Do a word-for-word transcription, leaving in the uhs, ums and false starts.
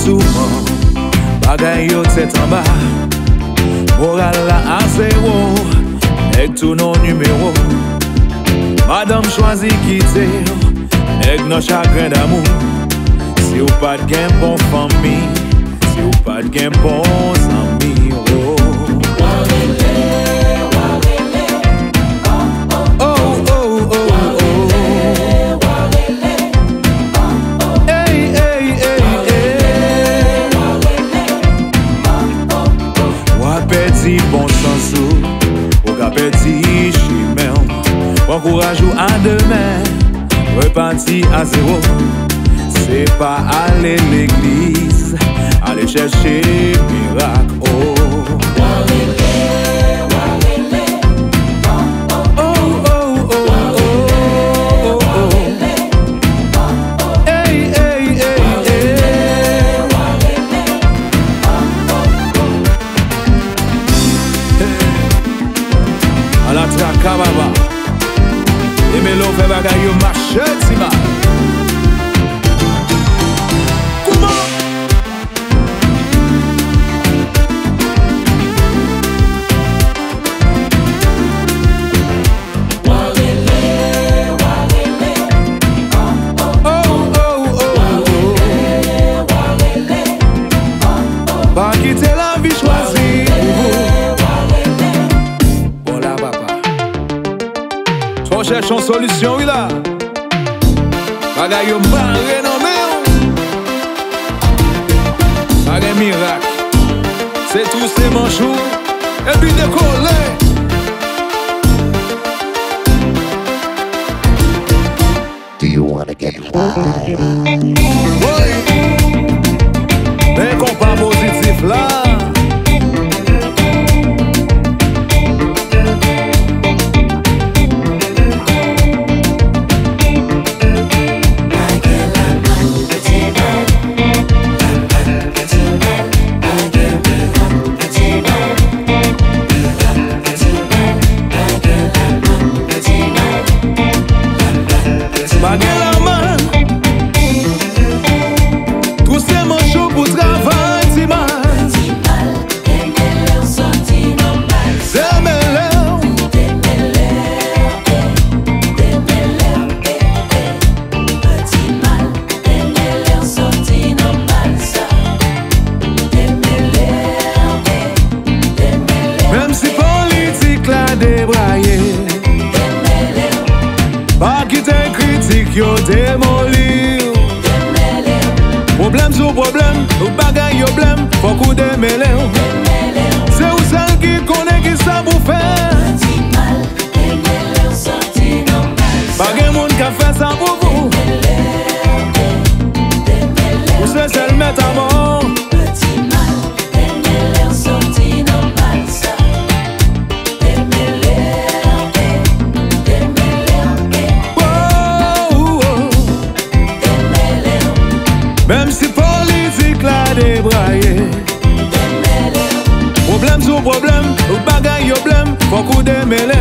Touman, bagay yo tèt anba. Moral la a zéro. Nèg tou non niméro. Madanm shwazi kité. Nèg nan shagrin damou. Si ou pa t gingn bon fanmi, si ou pa t gingn bon zanmi, oh. Oh, oh, oh, oh. Ey, ey, ey, ey. Ou a pèrdi bon sans ou, ou ka pèrdi shimin ou. Pran kouraj ou a domin, reparti a zéro. Sé pa alé légliz, alé shèrshé mirak, oh. Oh, oh, oh, oh, oh, oh. Ey, ey, ey, ey. Ala traka, baba. Démèlèw fé bagay yo mashé, timal. Kouman? Oh, oh, oh, oh. Pa kité lavi shwazi pou ou. Bon la, papa. Fo shèrsh an solision, wi la. Bagay yo maré nan min ou. Bagay mirak. Sé tous sé mansh ou. Épi dékolé. Do you wanna get wild? Woy! Bin, konpa pozitif la. Pa gingn laman. Tous sé mansh ou pou travay, timal. Démèlèw. Démèlèw, démèlèw. Mèm si politik la débrayé, pa kité kritik yo démoli. Pwoblèm sou pwoblèm, ou bagay yo blèm, fok ou démèlé. Sé ou sèl ki koné kisa pou fé. Pa gingn moun ka fé sa pou ou. Ou sé sèl mèt a bor. Oh, oh, oh. Mèm si politik la débrayé, pwoblèm sou pwoblèm, ou bagay yo blèm, fok ou démèlé.